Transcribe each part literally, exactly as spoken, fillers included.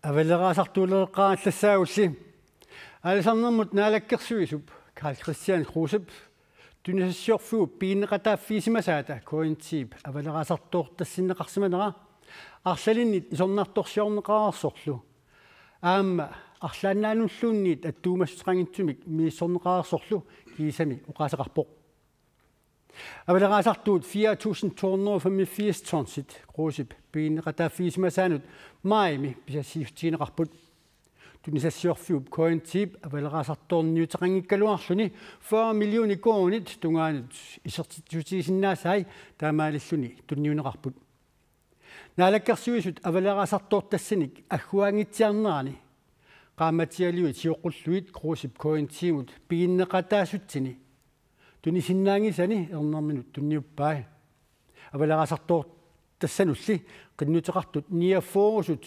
Avaleraasartuulereqqaarallassaagulli. Aalisarnermut naalakkersuisup Karl-Kristian Krusep tunisassiorfiup piginneqataaffigisimasaata K N T-p avaleraasartoortassinneqarsimanera arlalinnit isornartorsiorneqareersorlu aamma arlaannaannulluunniit attuumassuteqanngitsumik misissorneqareersorlu kiisami oqaaseqarpoq. Avaleraasartuut fire tusind to hundrede og femogfirs tonsit Krusep piginneqataaffigisimasaanut majimi pisassiissutigineqarput. Tunisassiorfiup K N T-p avaleraasartoorniuteqanngikkaluarluni fyrre millioner koruunit tungaanut isertitsissutigisinnaasai taamaalilluni tunniunneqarput. Naalakkersuisut avaleraasartoortassanik agguaanngitsiarnerani qaammatialuit sioqqullugit Krusep K N T-mut piginneqataasutsini tunisinnaanngisani ernerminut tunniuppai. Avaleraasartoortassanulli qinnuteqartut niogfyrresut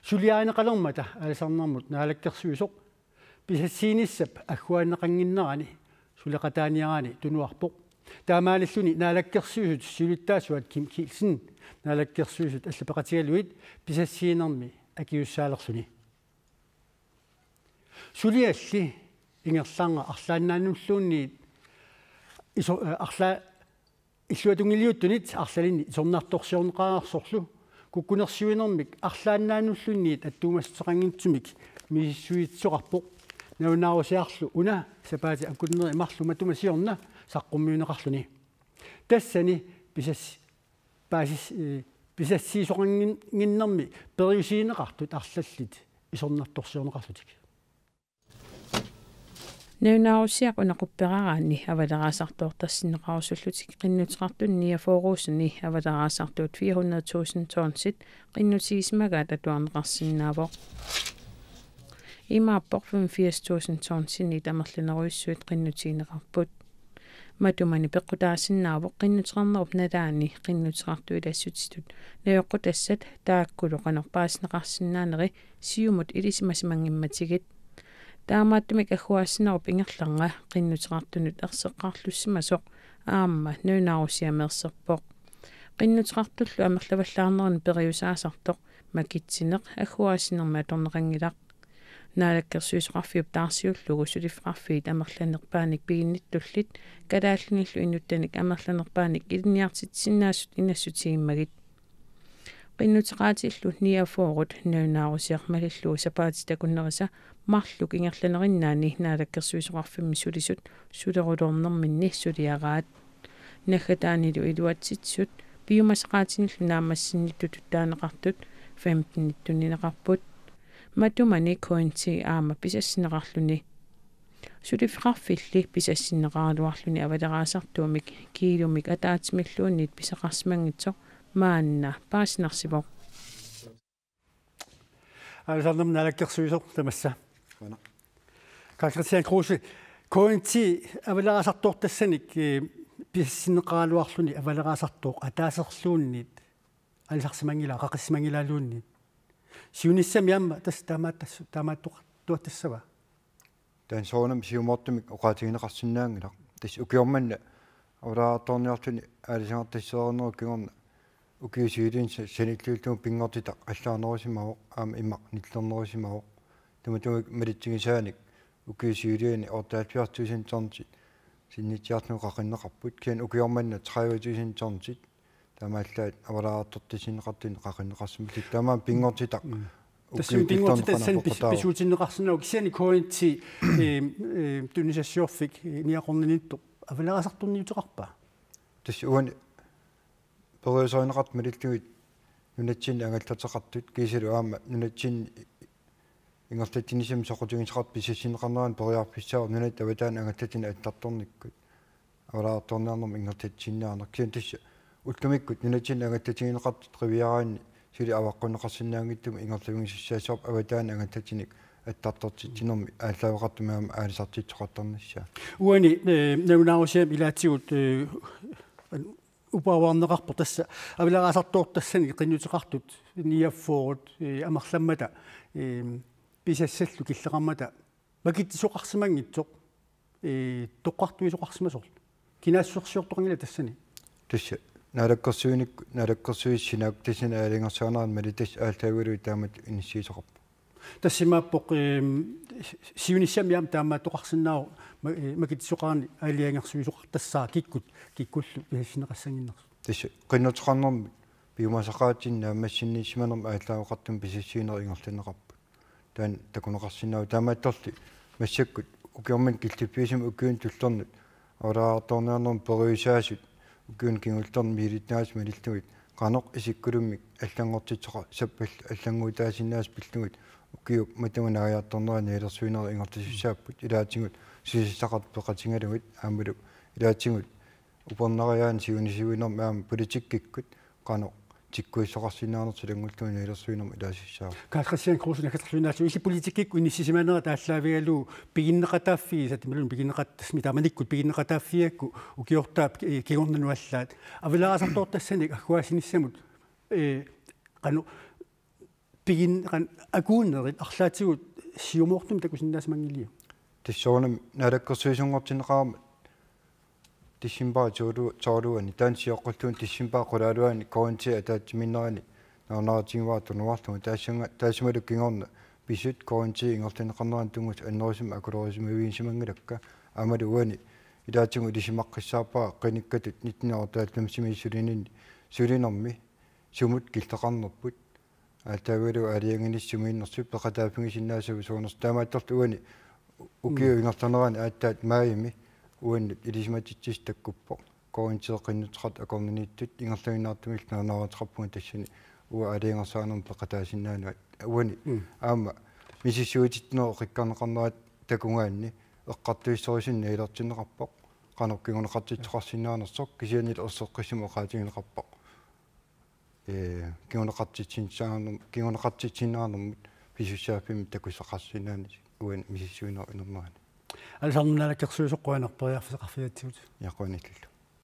suliarineqalermata aalisarnermut naalakkersuisoq pisassiinissap agguaanneqannginnerani suleqataaniaraanni tunuarpoq. Taamaalilluni naalakkersuisut siulittaasuat Kim Kielsen naalakkersuisut allapeqatigalugit pisassiinermi akiussaalerluni. Sulialli ingerlaannaq arlaannaannulluunniit iso-, eh, arla-, illuatungiliuttunit arlalinni isornartorsiorneqareersorlu kukkunersiuinermik arlaannaannulluunniit attuumassuteqanngitsumik misissuisoqarpoq. Nalunaarusiarlu una sapaatip akunneri marluk matuma siorna saqqummiunneqarluni. Tassani pisas-, paasis-, eh, pisassiisoqannginnermi periusiineqartut arlallit isornartorsiorneqarlutik. Nalunaarusiaq una qupperaraanni avaleraasartoortarsinneqarusullutik qinnuteqartuni niogfyrresuni avaleraasartuut fire hundrede tusind tonsit qinnutigisimagaat atuarneqarsinnaavoq. Imaappoq femogfirs tusind tonsinik amerlanerujussuit qinnutigineqarput. Matumani peqqutaasinnaavoq qinnuteqarnerup nalaani qinnuteqartut ilassutitut najoqqutassat taakkulu qanoq paasineqarsinnaaneri siumut ilisimasimanngimmatigut. Taamaattumik agguaassinerup ingerlanga qinnuteqartunut erseqqarlussimasoq aamma nalunaarusiameerserpoq. Qinnuteqartullu amerlavallaarnerani periusaasartoq makitsineq agguaassinermi atorneqanngilaq. Naalakkersuisoqarfiup taarsiullugu suliffeqarfiit amerlanerpaanik piginnittullit Kalaallinillu Inuttanik amerlanerpaanik ilinniartitsisinnaasut inassutigimmagit. Qinnuteqaatillu niogfyrret nalunaarusiaq malillugu sapaatip akunnerisa marluk ingerlanerinnaanni naalakkersuisoqarfimmi sulisut suleruloornerminni suliaraat. Naggataanilu iluatsitsisut piumasaqaatinillu naammassinnittutut taaneqartut femtenit tunineqarput. Matumani K N T aamma pisassinneqarluni. Suliffeqarfilli pisassinneqaraluarluni avaleraasartuumik kiilumik ataatsimilluunniit pisaqarsimanngitsoq maanna paasinarsivoq. Aalisarnermut naalakkersuisoq tamassa. Qujanaq. Karl-Kristian Kruse, K N T avaleraasartoortassanik, eh, pisassinneqaraluarluni avaleraasartooq ataaserluunniit aalisarsimanngilaa, qaqissimanngilaaluunniit. Siunissami aamma tassa taamaattas-, taamaattoqartuattassava? Taanna soorunami siumoortumik oqaatigineqarsinnaanngilaq. Tassa ukioq manna avaleraasartoorniarluni aalisagartassaareernerup kingorna ukiut siuliini sa-, sanilliullugu pinngortitaq allaanerusimavoq aamma imaq nillernerusimavoq. Tamatuma malitsigisaanik ukiut siuliini otteoghalvfjerds tusind tonsit sinnitsiarlugu qaqinneqarput. Kisianni ukioq manna tredive tusind tonsit taamaallaat avaleraasartoortassinneqartunik qaqinneqarsimallutik. Taamaammat pinngortitaq. Mm. Tassami ukiut pinngortitaq kingorna tassani pis-, peqataavoq. Pisuutinneqarsinnaavoq kisianni K N T, eh, eh, tunisassiorfik, eh, niaqornaniittoq avaleraasartorniuteqarpa? Tassa uani periuserineqartut malillugit nunatsinni angallateqartut kiisalu aamma nunatsinni ingerlatsinissamut soqutigisaqartut pisassinneqarneranut periarfissaavoq nunatta avataani angallatinut attartornikkut. Avaleraasartoorniarnermut ingerlatsisinnaaneq. Kisianni tassa ullumikkut nunatsinni angallatigineqartut qiviaraanni suli avaqqunneqarsinnaanngitsumik ingerlavigisussaassavarput avataani angallatinik attartortitsinermi aallaaveqartumik aamma aalisartitsisoqartarnissaa. Uani, eh, nalunaarusiamik ilaatigut, eh, uparuarneqarpoq tassa avaleraasartoortassanik qinnuteqartut niogfyrret, eh, amerlammata, eh, pisassallu killeqarmata makitsisoqarsimanngitsoq, eh, toqqartuisoqarsimasorlu. Kinaassusersiortoqanngilaq tassani. Tassa naalakkersuinikkut, naalakkersuisut sinaakkutassanik aalajangersaanerannut malittut aallaavigalugit taamatut inissiisoqarpoq. Tassa imaappoq, ehm, siunissami aamma taamaattoqarsinnaavoq ma-, eh, makitsisoqarani aalajangersuisoqartassaaq kikkut, kikkullu pisassinneqassannginnersut. Tassa qinnuteqarnermi piumasaqaatitsinnik naammassinnissisimanermut aallaaveqartumik pisassuineq ingerlanneqarpoq. Taanna takuneqarsinnaavoq taamaattorli massakkut ukiormanna killiffiusami ukiuni tulliuttuni aalajangertorniarnermi periusaasut ukiuni kingullerni miilittaasut malillugit qanoq isikkulummik allanngortitseqassapput allannguutaasinnaasut pillugit ukiup matuma naajartornera nalilersuineq ingerlasussaapput ilaatigut susassaqartut peqatigalugit aammalu ilaatigut upernariaani siunissamiinermi aamma politikkikkut qanoq tikkuissoqarsinnaanersoq ilanngullugu nalilersuinermut ilaassussaavoq. Karl Kristian Kruse naggatarluinnaasugut, illit politikkikkut inissisimanerat aallaavigalugu piginneqataaffigisat imaluunniit piginneqat-, taamanikkut piginneqataaffigigakku ukiortaap, eh, kingorna nuallaat. Avilaarasartoortassanik agguaasinissamut, eh, qanoq pigin-, qan-, akuunerit arlaatigut siumoortumik takusinnaasimanngilliuk? Tassa soorunami naalakkersuisunngortinneqarmat decembarip tolv-, tolvianni, taanna sioqqullugu decembarip qulaaluani K N T ataatsimiinnerani nalunaarutigivaat tunuarlugu taassuma-, taassumalu kingorna pisut K N T ingerlanneqarnerani tunngasut annerusumik akulerisimaviusimanngilakka aammalu uani ilaatigut ilisimaqqissaarpara qinikkatut nitten otteoghalvfemsimi sulininni sulinermi sumut killeqarnerput aallaavigalugu aalajangiinissaq sumiinnersut peqataaffigisinnaasagut soorunami taamaattorli uani ukiup Mm. ingerlanerani aatsaat maajimi uannut ilisimatitsissut takkuppoq. K N T-p qinnuteqartut akornanniittut ingerlaannartumillu nalunaaruteqarpunga tassani uanga aalajangersaanermut peqataasinnaanera uani Mm. aamma misissuititsinerup qikkarneqarnera takugaanni eqqartuissorisunik nalilertinneqarpoq qanoq kinguneqartitseqarsinnaanersoq kisiannili erseqqissumik oqaatigineqarpoq. Ee, kinguneqartitsinnaanerm-, kinguneqartitsinnaanermut pisussaaffimmi takussaqarsinnaanermut uani misissuinerup inernera. Aalisarnermut naalakkersuisoq qujanarpoq periarfissaqarfigigatsigut. Ja, qujanarujussuaq.